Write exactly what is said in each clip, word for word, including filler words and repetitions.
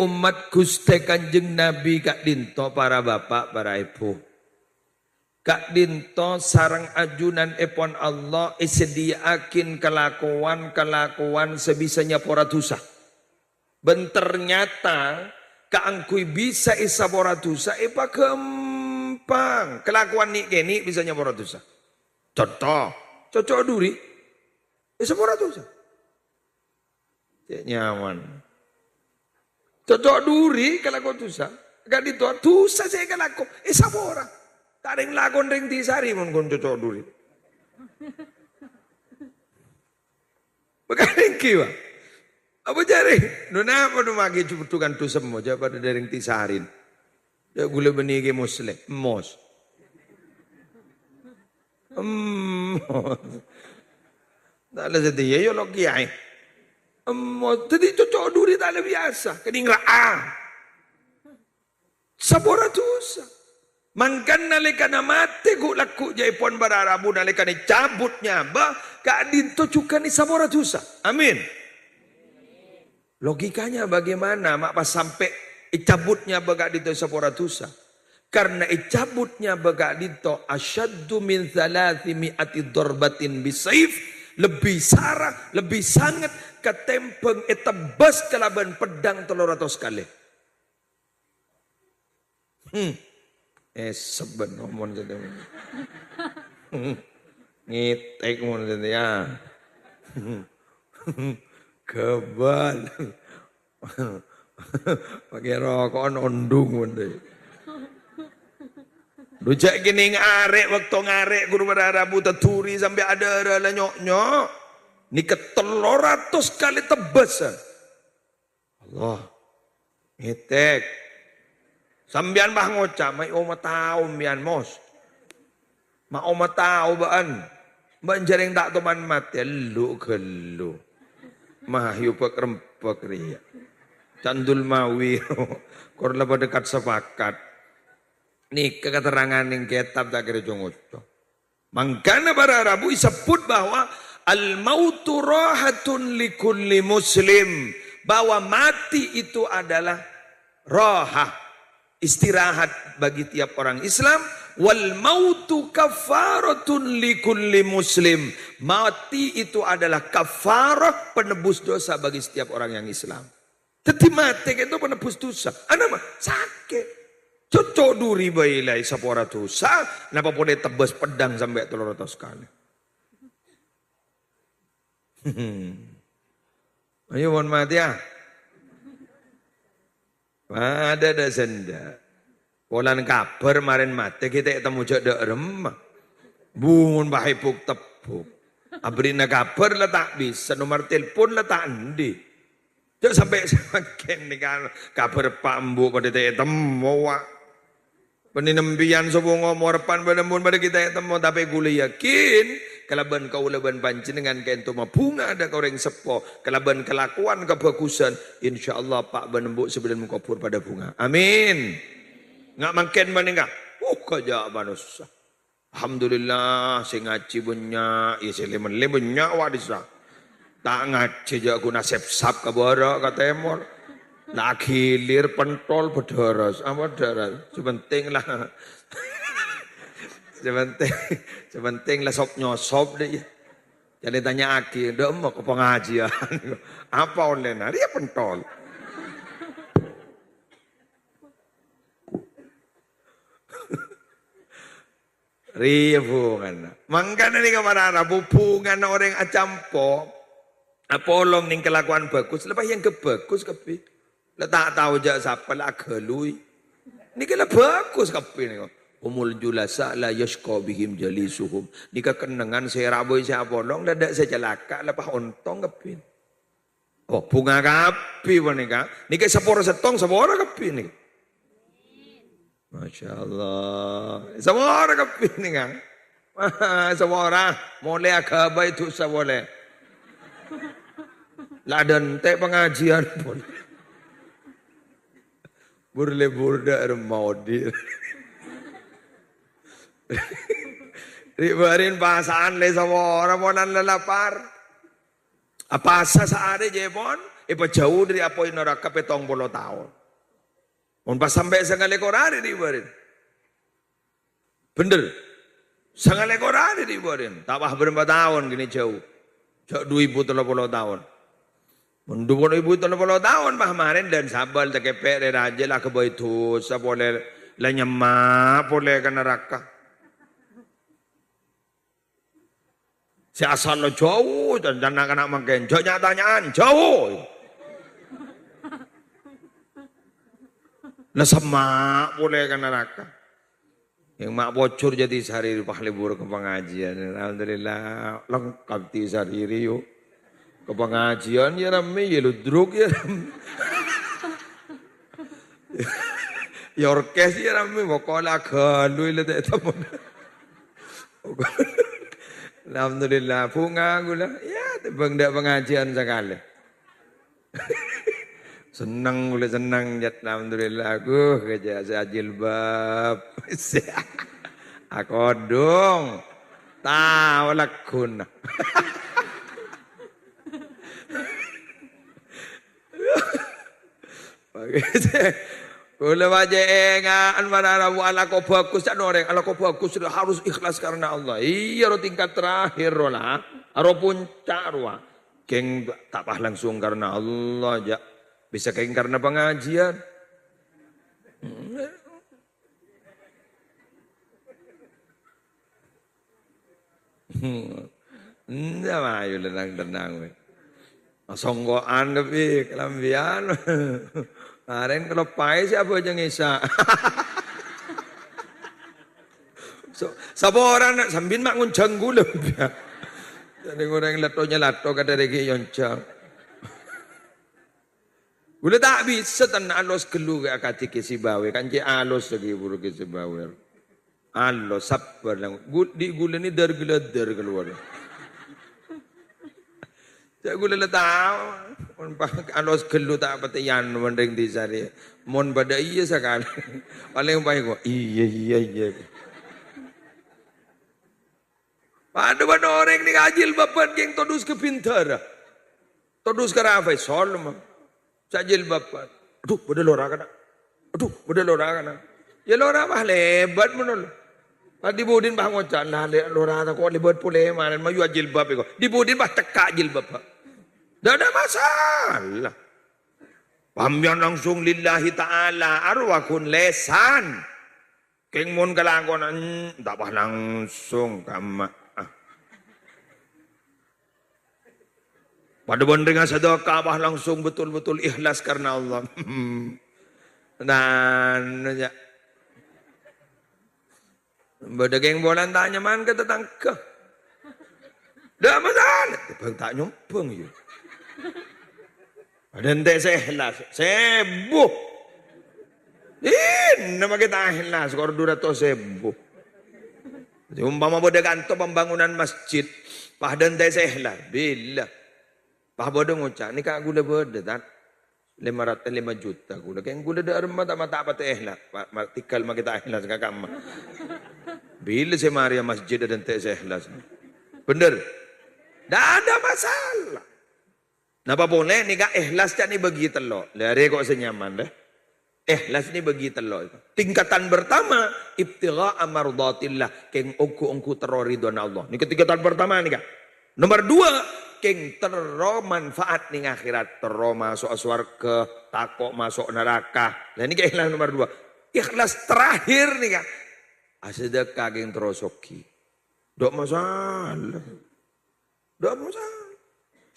ommat Ghustè Kanjeng Nabi ka'dinto, para bapa', para èbhu. Ka'dinto sareng ajunanèpon Allah èsadhiyâ'aghin kalakowan-kalakowan sè bisa nyapora dhusa. Bân ternyata kaangghuy bisa èsapora dhusa èpaghâmpang. Kalakowan nè'-kènè' bisa nyapora dhusa. Conto, coco' dhuri, èsapora dhusa. Cè' nyaman. Coco' dhuri kalako dhusa. Ka'dinto dhusa sè èkalako, èsapora. Ta' rèng lakon rèng Tisari mon ghun coco' dhuri. Bâkal èngghi, Pak. Apa jârèya? Lho, napa dhâ' maghi jhubudhukan dhusa mo, jhâ' padâ dârèng Tisarin. Jhâ' ghulâ bânnè Kè Musleh, emos. Emos. Ta' la sadhâjâ, yâ, lo' kèyaè. Emos. Dhâddhi coco' dhuri ta' la biyasa. Kènèng ra'a. Sapora dhusa. Mangkana nalèkana matè ghu'-lagghu' jâèpon para rabu nalèkana cabut nyabâ, ka'dinto jhughân èsapora dhusa. Amin. Logikanya bagaimana ma' pas sampè' ècabut nyabâ ka'dinto èsapora dhusa? Karna ècabut nyabâ ka'dinto asyaddu min tsalatsimi'ati darbatin bisayf, lebbi sara, lebbi sanget katèmbhâng ètebbhâs kalabân peddhâng tello ratos kalè. Hmm. Èsep bân omon sèttong. Hmm. Ngètèk mon sèttong, yâ. Ghâbâl. Pakè roko'an ondhung mon dâ'. Dhu jhâ' kènèng arè', bâkto ngarè' ghuru para rabu tadhuri sampè' adârâ la nyo'-nyo'. Nèka tello ratos kalè tebbhâsân. Allah. Ngètèk. Sampèyan, bâh, ngoca', "Ma' omma tao sampèyan, Mos. Ma' omma tao bâ'ân. Bâ'ân jârèng ta' toman matè, ellu-ghellu. Mayu bâk-rembâk rèya. Candul mawi, kor la padâ kat-sapakat." Nèka katerrangan neng kètab, ta' kèra co-ngoco. Mangkana para rabu èsebbhut bahwa al-mautu rahatun li kulli muslim, bahwa mati itu adalah rahah, istirahat bagi tiap orang Islam, wal mautu kafaratun li kulli muslim, mati itu adalah kafarah, penebus dosa bagi setiap orang yang Islam. Dhâddhi matè kènto penebbhâs dhusa. Anapa? Sakè'. Coco' dhuri bhâi la èsapora dhusa, napa polè tebbhâs peddhâng sampè' tello ratos kalè. Ayo, mon matè, yâ. Padâ dâ' sèndhâ. Polana kabhâr marèn matè ghi' ta' ètemmo jhâ' dâ' remma. Bhungon bâh èbhuk-tebbhuk. Abherri'na kabhâr la ta' bisa, nomer telpon la ta' andi'. Jhâ' sampè' samangkèn nèka kabhâr eppa' embu' padâ ta' ètemmo, wa'. Bânnè sampèyan sobung omor pan bân embun padâ ghi' ta' ètemmo, tapè ghulâ yakin kalabân kaulâ bân panjhennengngan ka'ènto mabhunga dâ' ka orèng seppo, kalabân kalakowan kabhâghusân, insyaallah eppa' bân embu' sabellunna mokobhur padâ bhunga. Amin. Nga' mangkèn panèka, uh, kajâ' manossa. Alhamdulillah, sè ngajhi bânnya', ya sè lè-mellè bânnya', wa' dissa. Ta' ngajhi jhâ' ghuna sèp-sap ka bârâ', ka tèmor. La aghilèr pentol bâdârâs, apa dârâs? Sè pentèng la, sè pentèng, sè pentèng la sop-nyosop dâ' iyâ. Jhâ' lè tanya'aghi, "Dâ' emma ka pangajiân?" Apa ollèna? Rèya pentol. Rèya bhungana. Mangkana nèka para rabu bhungana orèng acampo, apolong neng kalakowan bhâghus, la pas èangghep bhâghus kabbhi. La ta' tao jhâ' sapa, la aghâlui. Nèka la bhâghus kabbhi nèka. Humul julasa la yasyqa bihim jalisuhum. Nèka kennengngan sè rabui sè apolong, la dâ' sè calaka', la pas ontong kabbhi. Oh, bhunga kabbhi panèka. Nèka sapora sèttong, sapora kabbhi nèka. Masya Allah. Sapora kabbhi nèka. Sapora, molè aghâbây dhusa polè. La dântè' pangajiân polè. Bur-lebur dâ' remma odi'. Ri'-bâri'na pasa'an lè sapora polana la lapar. Apasa saarè jhâ' pon, Èpajhâu dâri apoy naraka pèttong polo taon. Mon pas sampè' sangalèkor arè, dhi' bâriyân. Bhender. Sangalèkor arè, dhi' bâriyân. Ta' pas bârâmpa taon ghânèka jhâu. Jhâ' du èbu tello polo taon. Mon du èbu tello polo taon, pas marèn dân sabâl takèpè' rè rajâ la aghâbây dhusa polè, la nyemma' polè ka naraka. Sè asalla jhâu, can-, can na'-kana' mangkèn, jhâ' nya'-tanya'an, jhâu. La semma' polè ka naraka. Yang ma' pojhur jadi sehari pas libur ka pengajian. Alhamdulillah, lengkap ti sehari, yo. Ka pengajian ya rame, ya ludruk ya rame. Ya orkes ya rame, pokoknya galu ile tak temen. Alhamdulillah, bhunga kaulâ. Ya, tembang ndak pengajian sekali. Senneng, kaulâ senneng, Jat. Alhamdulillah, aku kerja sè ajilbab. Akodhung. Tao lagghuna. Kaulâ pajhât ènga'an manabi alako bhâghus, can orèng alako bhâghus harus ikhlas karena Allah. Iyâ, ro tingkat terakhir, ro la. Aro puncak, ro. Kèng ta' pas langsung karena Allah, jhâ'. Bisa kèng karena pengajian. Enjâ', mayu tenang-tenang, wè. Songko'an tapi kalambhiyân. Marèn kaloppaè sè abhâjâng Isya. So, saporana sampèyan ma' ngonjhâng kaulâ. Jadi orèng latto-nyalatto kadhârè ghi' nyonjhâng. Kaulâ ta' bisa tan alos ghâllu ka akadhi Kè Sibawè, kan cè' alos lagi buru Kè Sibawè. Alos, sabbhâr, lang-, gu-, dhi' kaulâ nè dâr-ghâlâdâr kalowar. Cè' kaulâ la tao, mon pa-, alos ghâllu ta' patèyan mon rèng dhisa rè. Mon padâ iyâ sakalè. Palèng paèng ko, "Iyâ, iyâ, iyâ." Padâ bân orèng nè ajilbabhân kèng todus ka bhindhârâ. Todus ka Rafael, sol, ma. Sè ajilbabhân. Adhu, bâdâ lora kana. Adhu, bâdâ lora kana. Yâ lora, bâh, lèbât mènol. Pas dhi-budhina, bâh, ngoca', "Nah, lè-, lora tako' lèbât polè marèn, mayu ajilbab èko." Dhi-budhina, bâh, cekka' jilbab, bâh. Ndak ada masalah. Sampèyan langsung lillahi ta'ala, arwahun lesan. Kèng mon kalakowan, ta' pas langsung ka emma'. Padâ bân rèng asadhâka pas langsung betul-betul ikhlas karena Allah. Nah, anu, ya. Bâdâ kèng polana ta' nyaman ka tatangghâ. Ndak masalah, bân ta' nyombhâng, ya. Padâ ente' sè ikhlas, sèbu. Inna make ta' ikhlas, kor du ratos èbu. Jadi, umpama bâdâ kanto pembangunan masjid, padâ ente' sè ikhlas, bilâ. Pas bâdâ ngoca', "Nèka kaulâ bâdâ, Tan. Lèma rat-, lèma juta kaulâ. Kèng kaulâ dâ' remma ta' ma-, ta' patè ikhlas. Ma-, ma-, tèghâl make ta' ikhlas ka kamma." Bilâ sè marèya masjid adâ ente' sè ikhlas. Bhender? Ndak ada masalah. Napa polè nèka ikhlas ca'na èbâgi tello'. Lha arè ko' sè nyaman, lè. Ikhlas nè bâgi tello'. Tingkatan pertama, ibtigha'a mardhatillah, kèng ongghu-ongghu terro ridhona Allah. Nèka tingkatan pertama nèka. Nomor dua, kèng terro manfaat nèng akhèrat, terro maso'a sowarghâ, tako' maso' naraka. Lah nèka ikhlas nomor dua. Ikhlas terakhir nèka, asadhâka kèng terro soghi. Ndak masalah. Ndak masalah.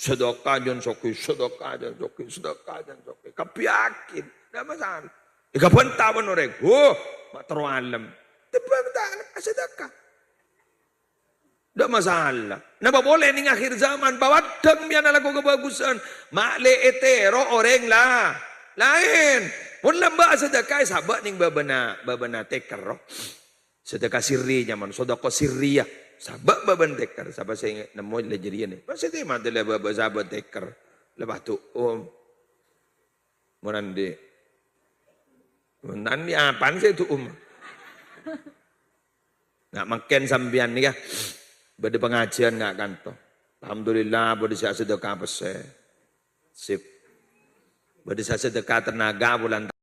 Sedekah jân soghi, sedekah jân soghi, sedekah jân soghi. Kabbhi yakin, ndak masalah. Èkabhânta bân orèng, "Wuh, ma' terro alem." Tèbhâng ta' alem, sedekah. Ndak masalah. Napa polè nèng akhir zaman, pawaddhâng mèyan alako kabhâghusân, ma' lè ètèro orèng la-, laèn. Mon lambâ' sedekah, sabâ' nèng bâbâna, bâbâna tèkèr, ro. Sedekah sirri nyaman, sedekah sirriyah. Sabâ' bâbâna tèkèr, sapa sè nemmo la jârèya nè. Pas sè tèma la bâbâ sabâ' tèkèr. Lepas du'um. Mon andi'. Mon andi' apana sè du'um? Nga' mangkèn sampèyan nèka bâdâ pangajiân nga' kanto. Alhamdulillah, bâdâ sè asedekah pèssè. Sip. Bâdâ sè sedekah tenaga polana